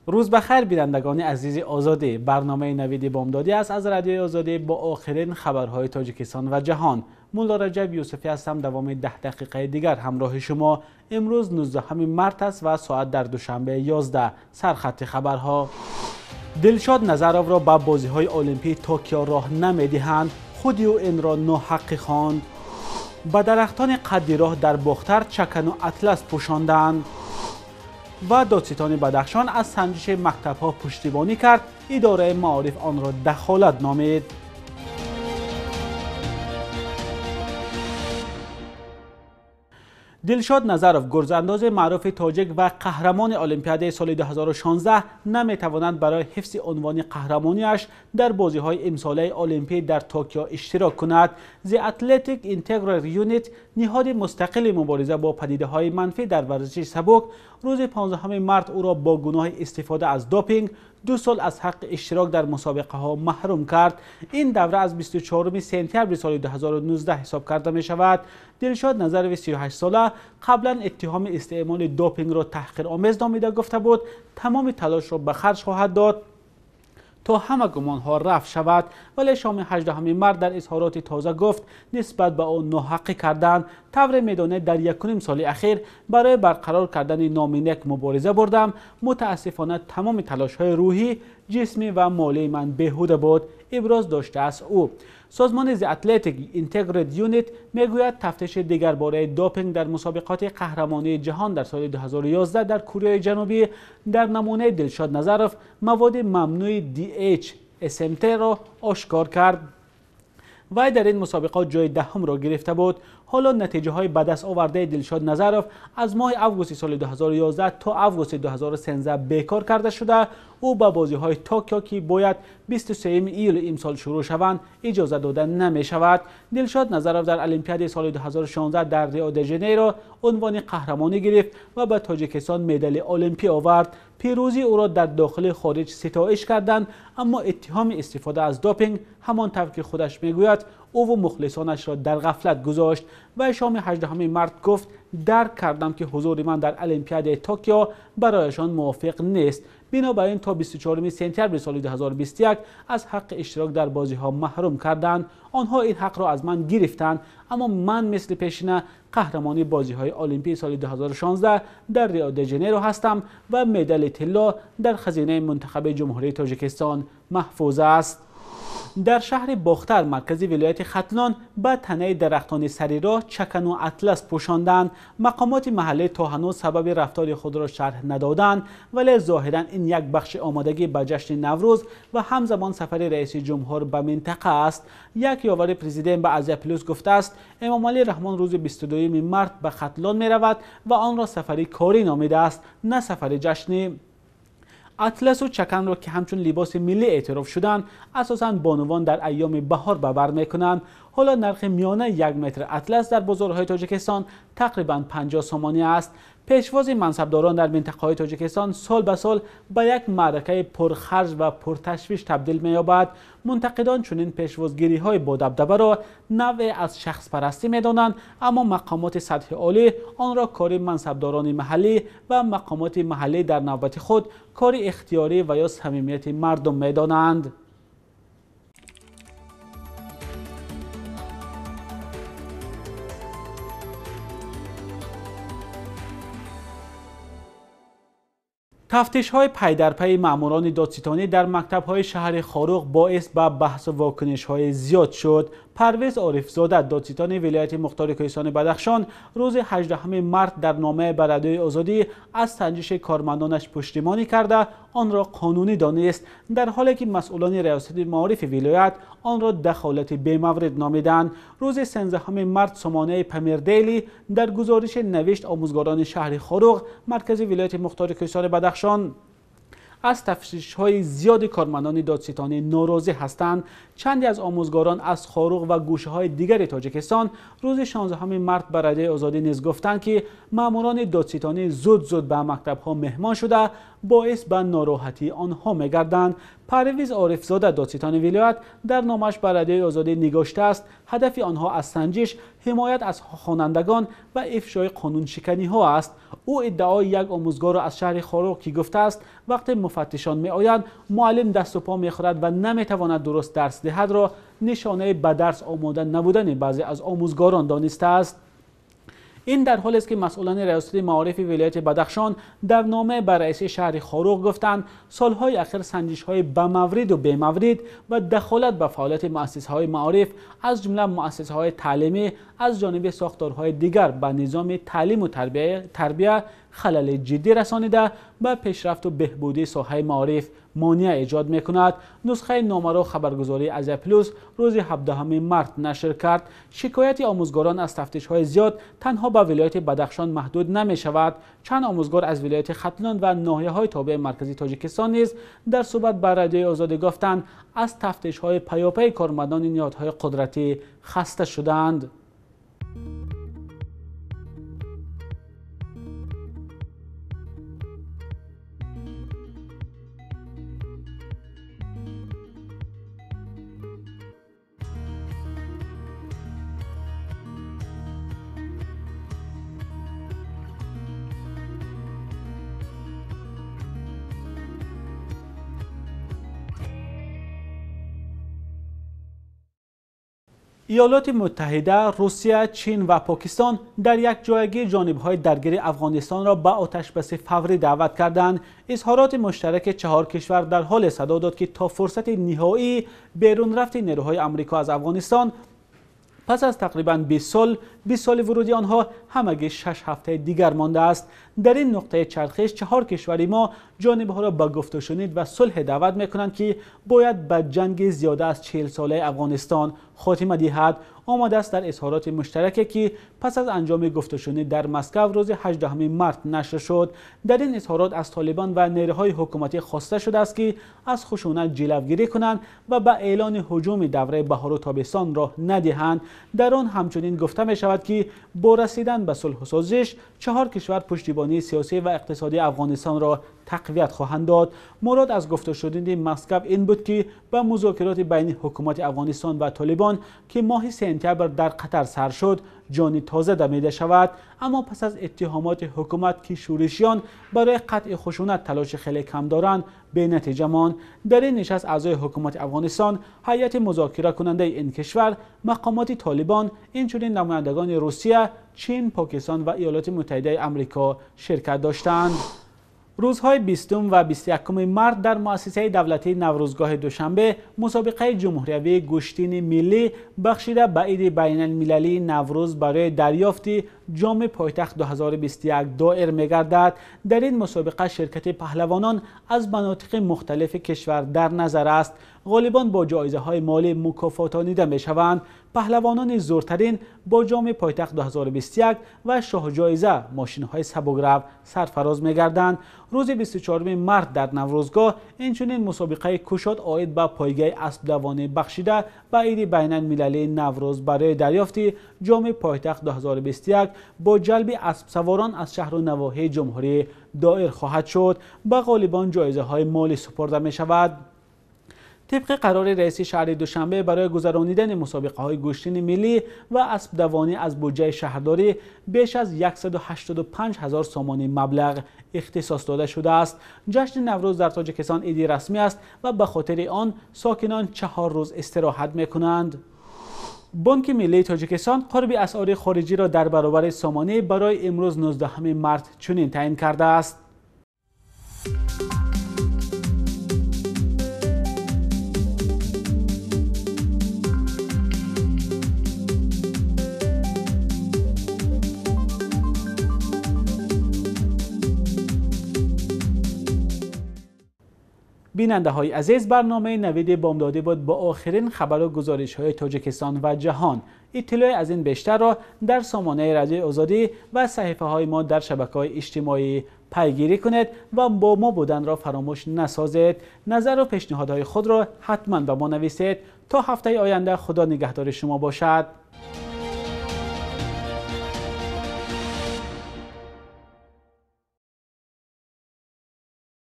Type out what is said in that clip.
Рӯз ба хайр, бинандагони азизи Озодӣ. Барномаи Навиди Бомдодӣ аст аз Радиои Озодӣ бо охирин хабарҳои Тоҷикистон ва ҷаҳон. Мулло Раҷаб Юсуфӣ ҳастам. Давоми 10 дақиқаи дигар ҳамроҳи шумо. Имрӯз 19 март аст ва соат дар Душанбе 11. Сархати хабарҳо. Дилшод Назаровро ба бозиҳои Олимпии Токио роҳ намедиҳанд. Худи ӯ инро ноҳаққӣ хонд. Ба дарахтони қадди роҳ дар Бохтар чакану атлас пӯшонданд. Ва додситони Бадахшон аз санҷиши мактабҳо пуштибонӣ кард. Идораи маориф онро дахолат номид. Дилшод Назаров, гурзандози маъруфи тоҷик ва қаҳрамони Олимпиадаи соли 2016, наметавонад барои ҳифзи унвони қаҳрамониаш дар бозиҳои имсолаи Олимпӣ дар Токио иштирок кунад. The Athletic Integral Unit, ниҳоди мустақили мубориза бо падидаҳои манфӣ дар варзиши сабук, рӯзи 15 март ӯро бо гуноҳи истифода аз допинг 2 сол аз ҳаққи иштирок дар мусобиқаҳо маҳрум кард. Ин давра аз 24 сентябри соли 2019 ҳисоб карда мешавад. Дилшод Назарови 38 сола қаблан иттиҳоми истеъмоли допингро таҳқиромез номида гуфта буд, тамоми талошро ба харҷ хоҳад дод то ҳама гумонҳо рафъ шавад. Вале шоми 18 март дар изҳороти тоза гуфт, нисбат ба ӯ ноҳаққӣ карданд. Тавре медонед, дар 1,5 соли ахир барои барқарор кардани номи нек мубориза бурдам. Мутаассифона, тамоми талошҳои рӯҳӣ, ҷисмӣ ва молии ман беҳуда буд, иброз доштааст ӯ. Созмони The Athletic Integrity Unit мегӯяд, тафтиши дигарбораи допинг дар мусобиқоти қаҳрамонии ҷаҳон дар соли 2011 дар Кореяи Ҷанубӣ дар намунаи Дилшод Назаров маводи мамнӯи DH SMT-ро ошкор кард. Вай дар ин мусобиқот ҷои даҳумро гирифта буд. Ҳоло натиҷаҳои ба даст овардаи Дилшод Назаров аз моҳи августи соли 2011 то августи 2013 бекор карда шуда, ӯ ба бозиҳои Токио, ки бояд 23 июли имсол шурӯъ шаванд, иҷоза дода намешавад. Дилшод Назаров дар Олимпиадаи соли 2016 дар Рио де Жанейро унвони қаҳрамонӣ гирифт ва ба Тоҷикистон медали олимпӣ овард. Пирӯзии ӯро дар дохили хориҷ ситоиш карданд, аммо иттиҳоми истифода аз допинг, ҳамон тавр ки худаш мегӯяд, ӯву мухлисонашро дар ғафлат гузошт. Вай шоми 18 март гуфт, дарк кардам, ки ҳузури ман дар Олимпиадаи Токио барояшон мувофиқ нест. Бинобар ин то 24 сентябри соли 2021 аз ҳаққи иштирок дар бозиҳо маҳрум карданд. Онҳо ин ҳақро аз ман гирифтанд, аммо ман мисли пешина қаҳрамони бозиҳои олимпии соли 2016 дар Рио де Жанейро ҳастам ва медали тилло дар хазинаи мунтахаби Ҷумҳурии Тоҷикистон маҳфуз аст. Дар шаҳри Бохтар, маркази вилояти Хатлон, ба танаи дарахтони сари роҳ чакану атлас пӯшонданд. Мақомоти маҳаллӣ то ҳанӯз сабаби рафтори худро шарҳ надоданд, вале зоҳиран ин як бахши омодагӣ ба ҷашни Наврӯз ва ҳамзамон сафари раиси ҷумҳур ба минтақа аст. Як ёвари президент ба Азия Плюс гуфтааст, Эмомалӣ Раҳмон рӯзи 22 март ба Хатлон меравад ва онро сафари корӣ номидааст, на сафари ҷашнӣ. Атласу чаканро, ки ҳамчун либоси миллӣ эътироф шуданд, асосан бонувон дар айёми баҳор ба бар мекунанд. Ҳоло нархи миёна 1 метр атлас дар бозорҳои Тоҷикистон тақрибан 50 сомонӣ аст. Пешвози мансабдорон дар минтақаҳои Тоҷикистон сол ба сол ба як маъракаи пурхарҷ ва пурташвиш табдил меёбад. Мунтақидон чунин пешвозгириҳои бодабдабаро навъе аз шахспарастӣ медонанд, аммо мақомоти сатҳи олӣ онро кори мансабдорони маҳаллӣ ва мақомоти маҳаллӣ дар навбати худ кори ихтиёрӣ ва ё самимияти мардум медонанд. Тафтишҳои пайдарпайи маъмурони додситонӣ дар мактабҳои шаҳри Хоруғ боис ба баҳсу вокунишҳои зиёд шуд. Парвиз Орифзода, додситони вилояти мухтори кӯҳистони Бадахшон, рӯзи 18 март дар номае ба Радиои Озодӣ аз санҷиши кормандонаш пуштибонӣ карда, онро қонунӣ донист, дар ҳоле ки масъулони риёсати маорифи вилоят онро дахолати бемаврид номиданд. Рӯзи 13 март сомонаи Памирдейли дар гузорише навишт, омӯзгорони шаҳри Хоруғ, маркази вилояти мухтори кӯҳистони Бадахшон, аз тафтишҳои зиёди кормандони додситонӣ норозӣ ҳастанд. Чанде аз омӯзгорон аз Хоруғ ва гӯшаҳои дигари Тоҷикистон рӯзи 16 март ба Радиои Озодӣ низ гуфтанд, ки маъмурони додситонӣ зуд зуд ба мактабҳо меҳмон шуда, боис ба нороҳатии онҳо мегарданд. Парвиз Орифзода, додситони вилоят, дар номаш ба Радиои Озодӣ нигоштааст, ҳадафи онҳо аз санҷиш ҳимоят аз хонандагон ва ифшои қонуншиканиҳо аст. Ӯ иддаои як омӯзгорро аз шаҳри Хоруғ, ки гуфтааст вақте муфаттишон меоянд, муаллим дасту по мехӯрад ва наметавонад дуруст дарс диҳад, нишонаи ба дарс омода набудани баъзе аз омӯзгорон донистааст. Ин дар ҳолест ки масъулони раёсати маорифи вилояти Бадахшон дар нома ба раиси шаҳри Хоруғ гуфтанд, солҳои охир санҷишҳои ба мавриду бемаврид ва дахолат ба фаъолияти муассисаҳои маориф, аз ҷумла муассисаҳои таълимӣ, аз ҷониби сохторҳои дигар ба низоми таълиму тарбия халали ҷиддӣ расонида, ба пешрафту беҳбудии соҳаи маориф монеа эҷод мекунад. Нусхаи номаро хабаргузории Азия Плюс рӯзи 17 март нашр кард. Шикояти омӯзгорон аз тафтишҳои зиёд танҳо ба вилояти Бадахшон маҳдуд намешавад. Чанд омӯзгор аз вилояти Хатлон ва ноҳияҳои тобеи маркази Тоҷикистон низ дар суҳбат ба Радиои Озодӣ гуфтанд, аз тафтишҳои пайопаи кормандони ниҳодҳои қудратӣ хаста шудаанд. Иёлоти Муттаҳида, Русия, Чин ва Покистон дар як ҷойгӣ ҷонибҳои даргири Афғонистонро ба оташбаси фаврӣ даъват карданд. Изҳороти муштараки чаҳор кишвар дар ҳоле садо дод, ки то фурсати ниҳоии берун рафти нерӯҳои Амрико аз Афғонистон пас аз тақрибан 20 соли вуруди онҳо ҳамагӣ 6 ҳафтаи дигар мондааст. Дар ин нуқтаи чархиш чаҳор кишвари мо ҷонибҳоро ба гуфтушунид ва сулҳ даъват мекунанд, ки бояд ба ҷанги зиёда аз 40 солаи Афғонистон хотима диҳад. Омадааст дар изҳороти муштараке, ки пас аз анҷоми гуфтушунид дар Москва рӯзи 18 март нашр шуд. Дар ин изҳорот аз толибон ва нерӯҳои ҳукуматӣ хоста шудааст, ки аз хушунат ҷилавгирӣ кунанд ва ба эълони ҳуҷуми давраи баҳору тобистон роҳ надиҳанд. Дар он ҳамчунин гуфта мешавад, ки бо расидан ба сулҳу созиш чаҳор кишвар пуштибонии сиёсӣ ва иқтисодии Афғонистонро тақвият хоҳанд дод. Мурод аз гуфтушуниди Москва ин буд, ки ба музокироти байни ҳукумати Афғонистон ва толибон, ки моҳи сентябр дар Қатар сар шуд, ҷони тоза дамида шавад. Аммо пас аз иттиҳомоти ҳукумат, ки шӯришиён барои қатъи хушунат талоши хеле кам доранд, бенатиҷа монд. Дар ин нишаст аъзои ҳукумати Афғонистон, ҳайати музокиракунандаи ин кишвар, мақомоти толибон, инчунин намояндагони Русия, Чин, Покистон ва Иёлоти Муттаҳидаи Амрико ширкат доштанд. Рӯзҳои 20 ва 21 март дар муассисаи давлатии Наврӯзгоҳи Душанбе мусобиқаи ҷумҳуриявии гӯштини миллӣ бахшида ба иди байналмилалии Наврӯз барои дарёфти ҷоми пойтахт 2021 доир мегардад. Дар ин мусобиқа ширкати паҳлавонон аз манотиқи мухталифи кишвар дар назар аст. Ғолибон бо ҷоизаҳои молӣ мукофотонида мешаванд. Паҳлавонони зӯртарин бо ҷоми пойтахт 2021 ва шоҳҷоиза мошинҳои сабукрав сарфароз мегарданд. Рӯзи 24 март дар Наврӯзгоҳ инчунин мусобиқаи кушод оид ба пойгаи аспдавонӣ бахшида ба иди байналмилалии Наврӯз барои дарёфти ҷоми пойтахт 2021 бо ҷалби аспсаворон аз шаҳру навоҳии ҷумҳурӣ доир хоҳад шуд. Ба ғолибон ҷоизаҳои молӣ супурда мешавад. Тибқи қарори раиси шаҳри Душанбе барои гузаронидани мусобиқаҳои гӯштини миллӣ ва аспдавонӣ аз буҷаи шаҳрдорӣ беш аз 185 ҳазор сомонӣ маблағ ихтисос дода шудааст. Ҷашни Наврӯз дар Тоҷикистон иди расмӣ аст ва ба хотири он сокинон 4 рӯз истироҳат мекунанд. Бонки Миллии Тоҷикистон қурби асъори хориҷиро дар баробари сомонӣ барои имрӯз 19 март чунин таъин кардааст. Бинандаҳои азиз, барномаи Навиди Бомдодӣ буд бо охирин хабару гузоришҳои Тоҷикистон ва ҷаҳон. Иттилои аз ин бештарро дар сомонаи Радиои Озодӣ ва саҳифаҳои мо дар шабакаҳои иҷтимоӣ пайгирӣ кунед ва бо мо буданро фаромӯш насозед. Назару пешниҳодҳои худро ҳатман ба мо нависед. То ҳафтаи оянда Худо нигаҳдори шумо бошад.